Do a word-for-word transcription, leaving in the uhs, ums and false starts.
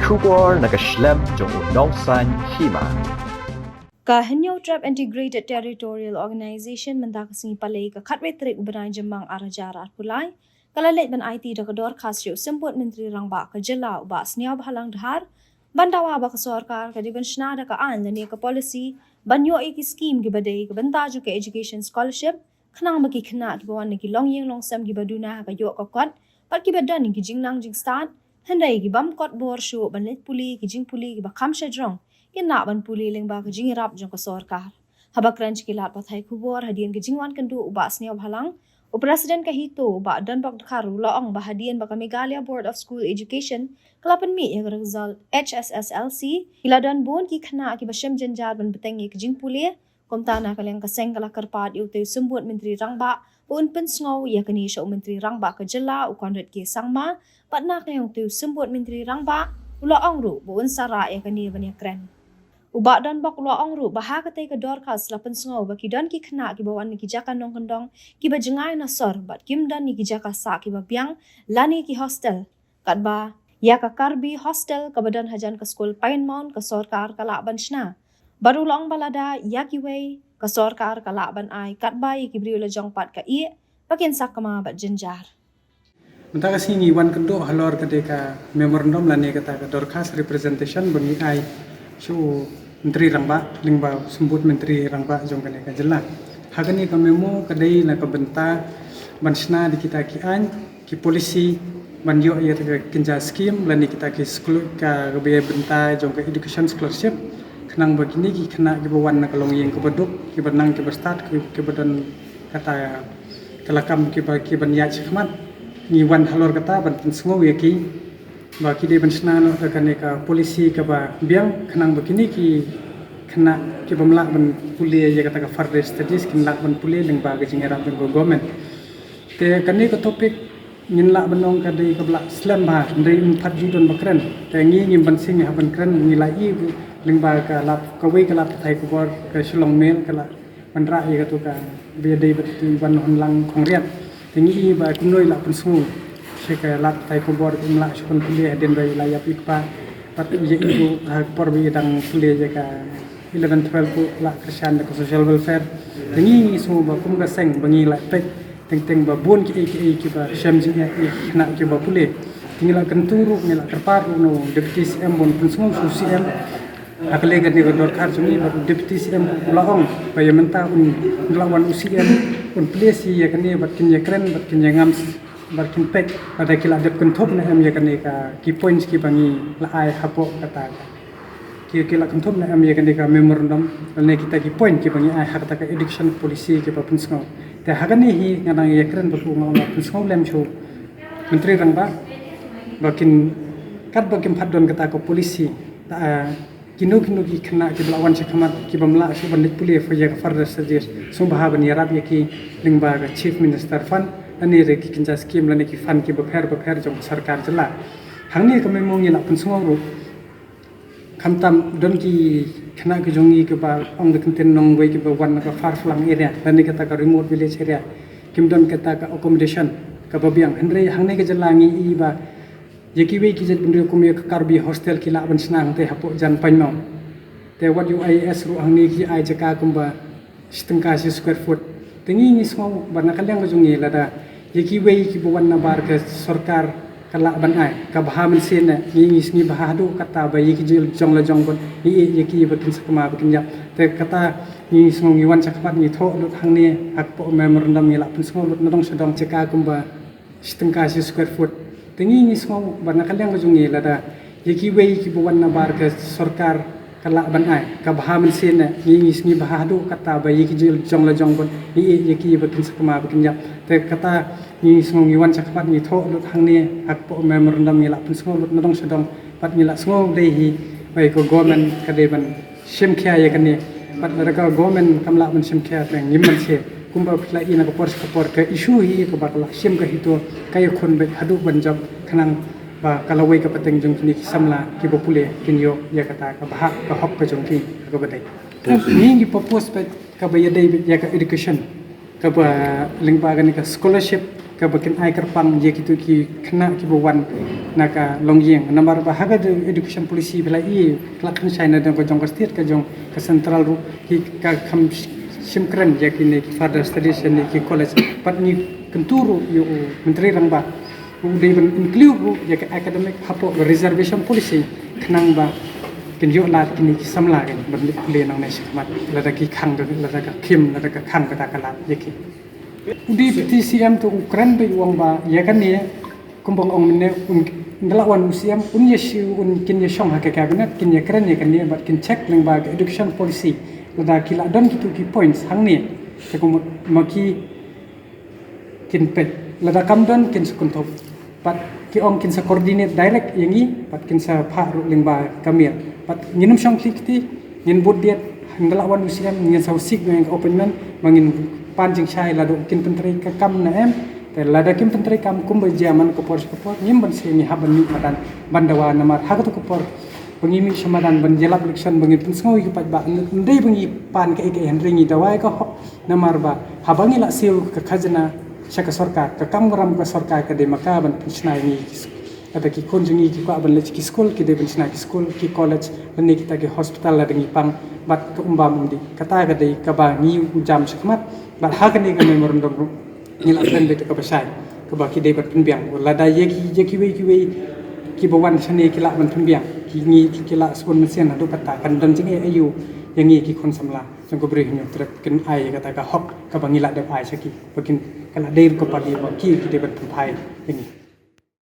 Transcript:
Khubor na ka shlem jong u nongsan hima. Ka Hynñiewtrep Integrated Territorial Organization mynta ka sngi Palei ka khatwei tarik u bnai Jymmang ar hajar arphew lai ka la leit ban aiti da ka dorkhas sha u Symbud Myntri Rangbah ka jylla u Bah Sniawbhalang Dhar ban dawa ba ka sorkar ka dei ban shna da ka aiñ lane ka policy ban ïoh ïa ki skim kiba dei ka bynta jong ka education scholarship khnang ba ki khynnah kiba wan na ki longïing longsem kiba duna ha ka ïoh ka kot bad kiba don ïa ki jingnang jingstad, hynrei ki bym kot bor shuh ban leit pule ki jingpule kiba kham shajrong kin lah ban pule lyngba ka jingïarap jong ka sorkar. Haba kren sha ki lad pathai khubor hadien ka jingwan kynduh u Bah Sniawbhalang, u President ka HITO u Bah Donbok Dkhar u la ong ba hadien ba ka Meghalaya Board of School Education ka la pynmih ïa ka result H S S L C, ki la don bun ki khynnah kiba shem jynjar ban bteng ïa ka jingpule. Kumta na ka liang ka seng ka la kyrpad ïa utei u Symbud Myntri Rangbah ba un pynsngew ïa kane sha u Myntri Rangbah ka jylla u Conrad K Sangma, bad na ka liang utei u Symbud Myntri Rangbah u la ong ruh ba un sa rah ïa kane ban ïakren. U Bah Donbok u la ong ruh ba ha katei ka dorkhas la pynsngew ba ki don ki khynnah kiba wan na ki jaka nongkyndong kiba jngai na sor bad kim don ïa ki jaka sah kiba biang lane ki hostel. Katba ïa ka Karbi hostel kaba don hajan ka skul Pine Mount ka sorkar ka lah ban shna. Bad u la ong ba lada ïa kiwei ka sorkar ka lah ban ai katba ïa ki briew lajong pat ka ïeh ba kin sakma bad jynjar. Mynta ka sngi ngi wan kynduh halor ka dei ka memorandum lane kata ka dorkhas representation ba ngi ai sha u Myntri Rangbah lyngba u Symbud Myntri Rangbah jong kane ka jylla. Ha kane ka memo ka dei na ka bynta ban shna da kita ki aiñ ki policy ban ïoh ïa ka kynja skim lane kita ki skul ka, ka bynta jong ka education scholarship khnang ba kine ki khynnah kiba wan na ka longïing kaba duk, kiba nang kiba stad, ki, kiba don kata ka lakam kiba, kiban ïaid shakhmat. Ngi wan halor kata ban pynsngew ïa ki ba ki dei ban shna noh da kane ka policy kaba biang khnang ba kine ki khynnah ki bym lah ban pule ïa kata ka further studies kin lah ban pule lyngba ka jingïarap jong ka government. Te kane ka topic ngin lah ban ong ka dei kaba la slem bha, hynrei ym pat ju don ba kren. Te ngi ngim ban sing ha ban kren, ngi la ïohi lyngba ka lad, kawei ka lad pathai khubor ka Shillong Mail ka la wanrah ïa katu ka ba ïadei bad tu Ivan Hunlang Khongriat. Te ngi i ba kumno i la pynsngew sha ka lad pathai khubor ba ym lah shuh ban pule hadien ba i la ïap i kpa. Bad ïa i ruh ha ka por ba i dang pule ïa ka eleven twelve ruh la kyrshan da ka social welfare. Te ngi ngi sngew ba kum ka seng ba ngi la peit teng teng ba bun kiei kiei kiba shem jingeh ïa ki khynnah kiba pule. Te ngi la kyntu ruh, ngi la kyrpad ruh na u Deputy C M ba un pynsngew sha u C M. Ha ka liang kane ka dorkhar jong ngi bad u Deputy C M u la ong ba ïa mynta un la wan u C M un plie shi ïa kane bad kin ïakren bad kin ïangam bad kin peit lada ki la dep kynthup ne em ïa kane ka ki points kiba ngi la ai hapoh kata ka. Ki, ki la kynthup ne em ïa kane ka memorandum lane kita ki point kiba ngi ai ha kata ka education policy kiba pynsngew. Te ha kane hi nga dang ïakren bad u, nga ong ba pynsngew lem sha u Myntri Rangbah ba kin, katba kim pat don kata ka policy, ta, ah, kino kino ki khynnah kiba la wan shakhmat kiba ym lah shuh ban leit pule for ïa ka further studies, sngewbha ban ïarap ïa ki lyngba ka Chief Minister Fund lane re ki kynja skim lane ki fund kiba pher ba pher jong ka sorkar jylla. Hangne ka memo ngi la pynsngew ruh, khamtam don ki khynnah ki jong ngi kiba ong da ka ktien nongwei kiba wan na ka far flung area lane kata ka remote village area, kim don kata ka accommodation kaba biang. Hynrei hangne ka jylla ngi i ba ïa kiwei ki jaitbynriew kum ïa ka Karbi hostel ki lah ban shna hangtei hapoh jan Pangmawng. Te wat ïa u I A S ruh hangne ki ai jaka kumba shi tyngka shi square foot. Te ngi ngi sngew ba na ka liang ka jong ngi lada ïa kiwei kiba wan na bar ka sorkar ka lah ban ai, ka bha mynsiem ne, ngi ngi sngew bha haduh katta ba ïa ki jong la jong bad ngi ïa ki ba kin sakma ba kin ïap. Te kata ngi ngi sngew ngi wan shakhmat ngi thoh lut hangne ha ka memorandum ngi lah pynsngew lut na dong sha dong jaka kumba shi tyngka shi square foot. Te ngi ngi sngew ba na ka liang ka jong ngi lada ïa kiwei kiba wan na bar ka sorkar ka lah ban ai, ka bha mynsiem ne, ngi ngi sngew bha haduh katta ba ïa ki jong la jong bad ngi ïa ki ba kin sakma ba kin ïap. Te kata ngi ngi sngew ngi wan shakhmat ngi thoh lut hangne ha ka memorandum ngi lah pynsngew lut na dong sha dong bad ngi lah sngew dei hi ba ïa ka government ka dei ban shim khia ïa kane. Bad lada ka government kam lah ban shim khia te ngim banse. Kumba phi la i na ka por sha ka por ka issue hi kaba ka la shim ka HITO ka ïakhun beit haduh ban jop khnang ba ka lawei ka pateng jong kine ki samla kiba pule kin ïoh ïa kata ka bhah ka hok ka jong ki kaba dei. Ngi ngi propose beit kaba ïadei beit ïa ka education kaba lyngba kane ka scholarship kaba kin ai kyrpang ïa kito ki khynnah kiba wan na ka longïing. Namar ba ha ka education policy ba la ïa ka la kham shai na jong ka jong ka state, ka jong ka central ruh, ki ka kham shim kren ïa kine ki further studies ne ki college. Pat ngi kyntu ruh ïa u Myntri Rangbah u dei ban include ruh ïa ka academic hapoh ka reservation policy, khnang ba kin ïoh lad kine ki samla kan ban leit pule nangne shakhmat, lada ki khang, lada ka khim, lada ka khang kata ka lad ïa ki. U Deputy C M to u kren beit u ong ba ïa kane, kumba ong mynne, un, ynda la wan u C M, un ïa shu, un kin ïa shong ha ka cabinet, kin ïa kren ïa kane bad kin check lyngba ka education policy. Lada ki la don kito ki points hangne, te kumno ma ki kin peit. Lada kam don kin sa kynthup. Bad ki ong kin sa coordinate direct ïa ngi, bad kin sa phah ruh lyngba ka mail. Bad ngin ym shong khlieh kti, ngin bud biang, ynda la wan u C M, ngin sa sik ïa ka appointment, ba ngin pan jingshai lada kin pyntrei ka kam ne em. Te lada kin pyntrei kam kumba jia man ka por sha ka por, ngim ban shu ngi hap ban mih madan ban dawa namar ha kato ka por ba ngi mih sha madan ban ïalap election ba ngin pynsngew ïa ki paidbah, ym dei ba ngi pan kaei kaei, hynrei ngi dawa ïa ka hok. Namar ba haba ngi la siew ka khajna sha ka sorkar, ka kam ram ka sorkar ka dei ma ka ban pynshna ïa ngi ki s-, lada ki khun jong ngi ki kwah ban leit ki skul, ki dei ban shna ki skul, ki college, lane kita ki hospital lada ngi pang, bad ka um bam um dih. Kata ka dei kaba ngi u jam shakhmat, bad ha kane ka memorandum ruh ngi la kren beit kaba shai, kaba ki dei ban pynbiang. Lada ïa ki, ïa kiwei kiwei kiba wan shane ki lah ban pynbiang, ki ngi ki lah sbun mynsiem haduh katta, kan don jingeh aïu ïa ngi ki khun samla jong ka Bri Hynñiewtrep, kin ai ïa kata ka hok kaba ngi la dep ai sha ki, ba kin, ka la dei ruh ka party ba ki, ki dei ban pynphai ïa ngi.